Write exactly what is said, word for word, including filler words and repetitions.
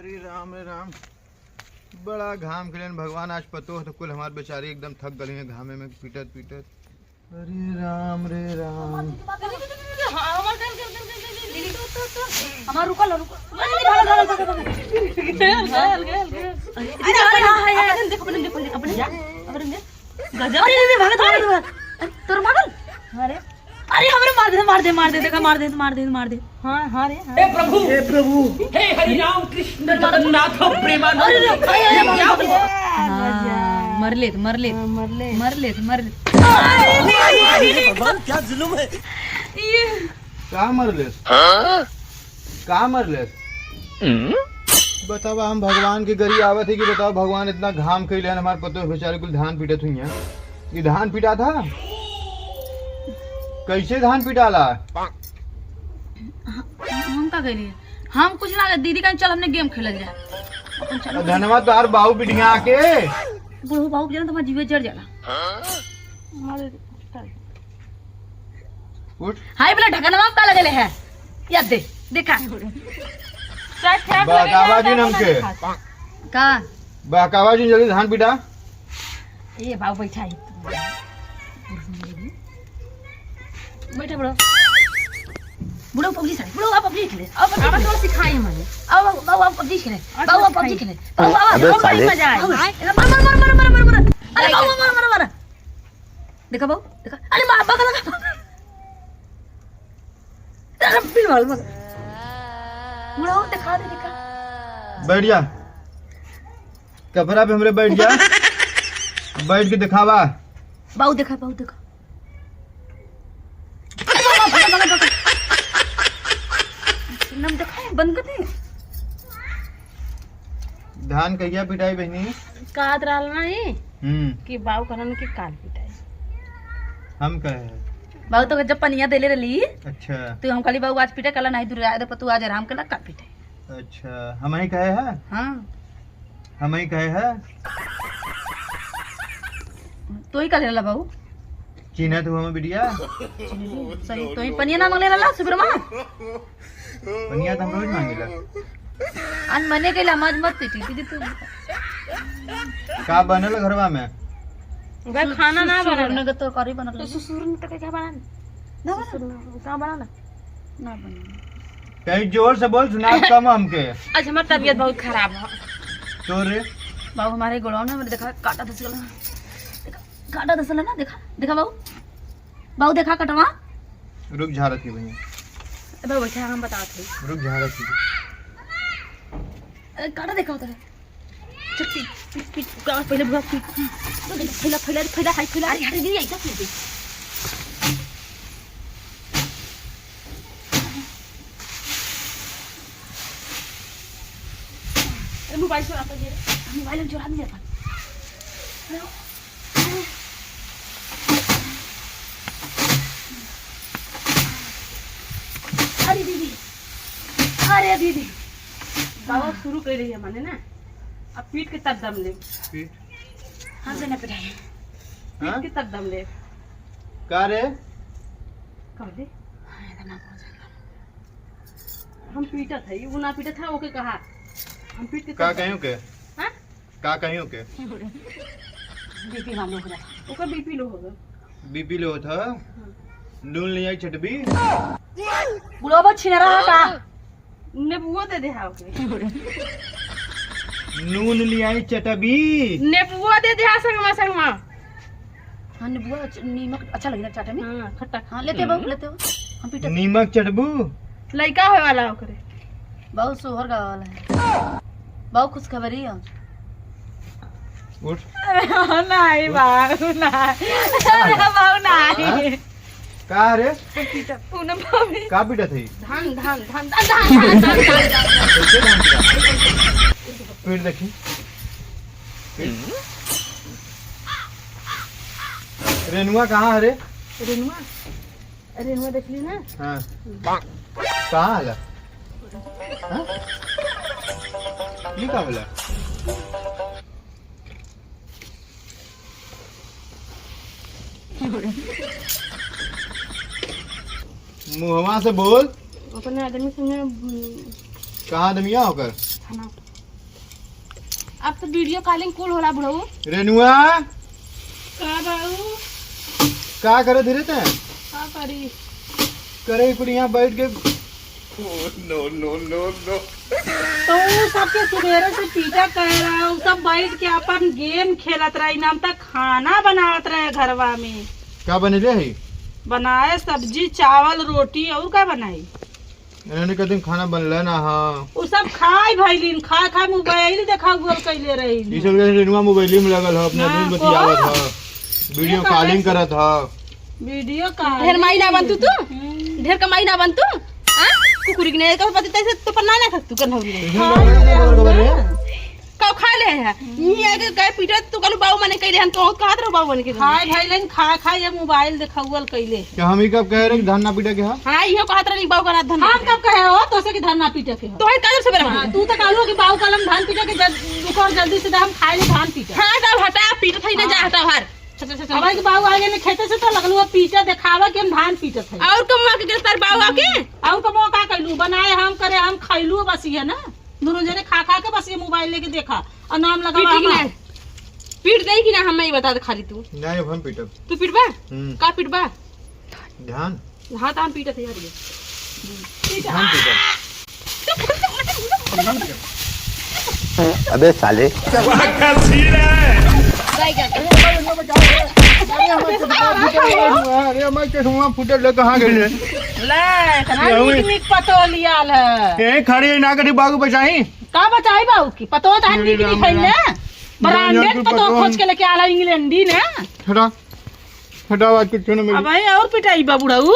अरे राम रे राम, बड़ा घाम के लेन भगवान, आज पतोह तो कुल हमार बेचारी एकदम थक गली हैं घामे में पीटत पीटत। अरे राम रे राम। हमार रुको, रुको। अरे, अरे, हाँ, हाँ, हाँ। अपने देखो, अपने देखो, अपने, अपने देखो। गजब। अरे, अरे, भागत, भागत, भागत। अरे, तोर भागल? अरे। अरे, हमरे मार दे, मार दे, मार दे, देखा, मार दे, मार दे, मार दे। हाँ, हाँ रे, हाँ। हे प्रभु, हे प्रभु। हे हरि राम कृष्ण जगन्नाथ प्रेमानंद। अरे, अरे, अरे, ये क्या हुआ? हाँ, मर ले, मर ले। हाँ, मर ले। मर ले, मर ले। अरे, भगवान, क्या जुल्म है। ये का मर ले? हाँ? का मर ले? हम्म? बतावा, हम भगवान के गरी आवत है कि बतावा, भगवान इतना घाम कइले हन, हमार पतोह बेचारे कुल धान पीटत हुई हैं। ये धान पीटा था? कैसे धान पिटाला? हम का करी? हम कुछ ना, दीदी कहीं चल, हमने गेम खेलल जाए। अपन चलो। धनवा तोहार बाऊ पिटिया आके। बुढ़ऊ बाऊ जाना तो हमार जीवे जर जाला। उठ। हाय, बोला ढकनवा का लगले है? या दे, देखा। बहकावा जिन हमके। का? बहकावा जिन, जल्दी धान पिटा। ए बाऊ बैठा है। बैठा बड़ो। बुढ़ऊ पबजी सारे, बुढ़ऊ आप पबजी खेले। अब अब तो सिखाई मने। अब, अब, अब पबजी खेले। बाऊ, अब पबजी खेले। बाऊ, अब, अबे अब साले। मजा आए। मर, मर, मर। अरे बाऊ, मर, मर, मर। देखा बाऊ, देखा। अरे माँ, बगल का। अरे फिर मालूम है। मुड़ा हो, दिखा दे, दिखा। बैठ जा। कपड़ा पे हमरे बैठ जा। बैठ के दिखावा। बाऊ देखा, बाऊ देखा। अरे बाबा, बाबा, बाबा, बाबा। नम दिखाए, बंद कर दे। धान कहिया पिटाई बहनी? कहत रहल ना ई हम्म। कि बाऊ कहलन कि काल पिटाई। हम कहे हैं। बाऊ तो जब पनिया देले रहली, अच्छा। तो हम कहली, "बाऊ आज पिटे," कहला, "नहीं, दूर आए दे पतू, आज आराम करला, काल पिटे।" अच्छा, हम ही कहे हैं? हाँ। हम ही कहे हैं? तो ही कहले रहला बाऊ। चिन्हत हो हमें बिटिया? सही, तो ही पनिया ना मांगले रहला सुबह में? पनिया तो हम रोज मांगेला। अन मने के लिए मज मत पीटी, दीदी तू। का बनल घरवा में? भाई खाना ना ससुर बनल। ने के तरकारी बनल तो है। ससुर ने तो क्या बना? ना बना। ससुर ने का बना ना? ना बना। कहीं जोर से बोल, सुनाई कम हमके। आज हमार तबीयत बहुत खराब है। तो रे? बाबू हमारे गोड़वा में मेरे देखा काटा धस गला। देखा, काटा धस गला ना, देखा, देखा बाबू। बाऊ देखा कटवा। रुक झारत ही भैया। अबे बैठा हम बतावत हई। रुक झारत ही। अरे काटा देखा उधर। चुप पीट, पीट, पीट, पीट, पहले बुआ पीट। फैला, फैला, फैला, हाय फैला। अरे, अरे, दीदी, ऐसा क्यों दे? अरे, मोबाइल चुरा तो दे। मोबाइल हम चुरा नहीं अपन। अरे दीदी, अरे दीदी, बाबा शुरू कर रही है माने ना, अब पीट के तब दम ले। पीट? हम तो ना पिटाए। पीट हाँ? के तब दम ले। का रे? कहले? हाँ, ये तो ना पहुँचा। हम पीटत है, वो ना पीटत है, ओके कहा। हम पीट के का तब दम कहियो के? हाँ? का कहियो के? बीपी वाले हो गया। ओकर बीपी लो हो गया। बीपी लो था? हाँ। नून ले आई चटबी? बुढ़वा छिनरा है का? नेबुओ दे दे हा ओके। नून ले आई चटबी? नेबुओ दे दे हा संगमा, संगमा। हाँ, नेबुआ च-, नीमक अच्छा लगे ना चाटे में। हाँ, खट्टा। हाँ, लेते बहू, लेते हो। हम पीटत। नीमक चटबू? लइका होए वाला ओकरे। बहुत सोहर गावे वाला है। बहुत खुशखबरी है। उठ। नहीं बाबू, नहीं। अरे बाबू, नहीं। हाँ? का रे? पूनम भाभी। का पीटत है? धान, धान, धान, धान, धान, धान, धान, धान। कैसे धान पीटा? पीट देखी। पीट। रेनुआ कहाँ है रे? रेनुआ? अरे, हुआ देख ली ना? हाँ। कहाँ आला? हाँ? ये का बोला? मुहवा से बोल। अपने आदमी संगे, उम, कहाँ आदमिया होकर? थाना। अब तो वीडियो कॉलिंग कुल होला बुढ़ऊ। रेनुआ, का बाऊ? का करे धीरे ते? का करी? करे कुल यहाँ बैठ के। Oh, no, no, no, no। तो उ सबके सुबेरे से पीटा कह रहा, उ सब बैठ के अपन गेम खेलत रही, नाम तक खाना बनावत रहे घरवा में। का बनेले है? बनाए सब्जी, चावल, रोटी, और का बनाई? इन्होंने कहते खाना बनला ना, हाँ। उ सब खाए भैलिन, खाए खाए मोबाइल देखा गुल कैले रही। ई सब के रेनुआ मोबाइल में लगल ह, अपने हाँ, आदमी बतियावत ह, वीडियो कॉलिंग करत ह। वीडियो कॉलिंग। ढेर माई ना बन तू, तू? हम्म। ढेर कमाई ना बन तू? हाँ? कुकुरी के नहीं, तो पति तैसे तो पन्ना ना खा तू, कन्हौरी रे। हाँ, हाँ, हाँ। कब खा ले है? ये आके गए पीटत, तू कहलू बाऊ मने कह दे, हम तो कहत रहो बाऊ मने के। खाए भैलिन, खाए खाए ये मोबाइल देखा गुल कैले। क्या हम ही कब कह रहे कि धान ना पीटे के ह? हाँ, इहो कहत रहनी बाऊ का ना धान हम पीटे। कब कहे हो तोसे कि धान ना पीटे के हो? तो है काजर से बेरा हाँ, तू तो कहलू कि बाऊ कलम धान पीटे के जल-, रुको और जल्दी से दे, हम खाए ले धान पीटे। हाँ, तब हटा, पीटत है ना, जा, हाँ। हटा बाहर। अच्छा, अच्छा, अच्छा। अब एक बाऊ आगे ने खेते से तो लगलू अब पीटे देखावा कि हम धान पीटत है। और कमवा के गिरफ्तार बाऊ आके? और कमवा का कैलू? बनाए हम, करे हम, खैलू, बस ये ना। दोनों जने खा खा के बस ये मोबाइल लेके देखा और नाम लगा पीटी कि हमार। ना? पीट दे कि ना, हम नहीं बता दे खाली तू। नहीं, अब हम पीटब। तू पीटबा? हम्म। का पीटबा? धान। हाँ, तो हम पीटत है यार ये। धान पीटब। अबे साले। अरे, हमारे चश्मा फूटल है, कहाँ गए? ले, इतना यहू नीक नीक पतोह लियाल है। यहीं खड़ी है, ना कभी बाबू बचाई। का बचाई बाबू की? पतोह तो हम अरे नीक राम नीक है राम। ना। ब्रांडेड पतोह खोज के लेके आला, इंग्लैंडी ना। हटा, हटा, आज कुछ न मिली। अब भाई और पिटाई बा बुढ़ऊ।